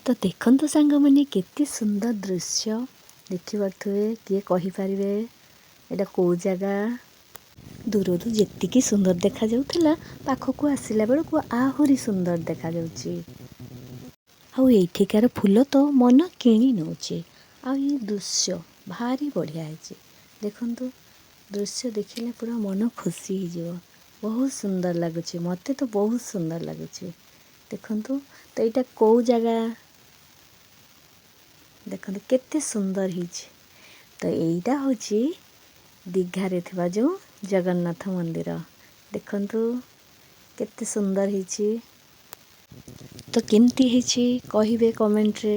ତ ଦେଖନ୍ତୁ ସାଙ୍ଗମାନେ, କେତେ ସୁନ୍ଦର ଦୃଶ୍ୟ ଦେଖିପାରୁଥିବେ। କିଏ କହିପାରିବେ ଏଇଟା କେଉଁ ଜାଗା? ଦୂରରୁ ଯେତିକି ସୁନ୍ଦର ଦେଖାଯାଉଥିଲା, ପାଖକୁ ଆସିଲା ବେଳକୁ ଆହୁରି ସୁନ୍ଦର ଦେଖାଯାଉଛି। ଆଉ ଏଇଠିକାର ଫୁଲ ତ ମନ କିଣି ନେଉଛି। ଆଉ ଏଇ ଦୃଶ୍ୟ ଭାରି ବଢ଼ିଆ ହେଇଛି। ଦେଖନ୍ତୁ, ଦୃଶ୍ୟ ଦେଖିଲେ ପୁରା ମନ ଖୁସି ହେଇଯିବ। ବହୁତ ସୁନ୍ଦର ଲାଗୁଛି। ମୋତେ ତ ବହୁତ ସୁନ୍ଦର ଲାଗୁଛି। ଦେଖନ୍ତୁ ତ, ଏଇଟା କେଉଁ ଜାଗା? ଦେଖନ୍ତୁ, କେତେ ସୁନ୍ଦର ହେଇଛି। ତ ଏଇଟା ହେଉଛି ଦୀଘାରେ ଥିବା ଯେଉଁ ଜଗନ୍ନାଥ ମନ୍ଦିର। ଦେଖନ୍ତୁ, କେତେ ସୁନ୍ଦର ହେଇଛି। ତ କେମିତି ହେଇଛି କହିବେ କମେଣ୍ଟରେ।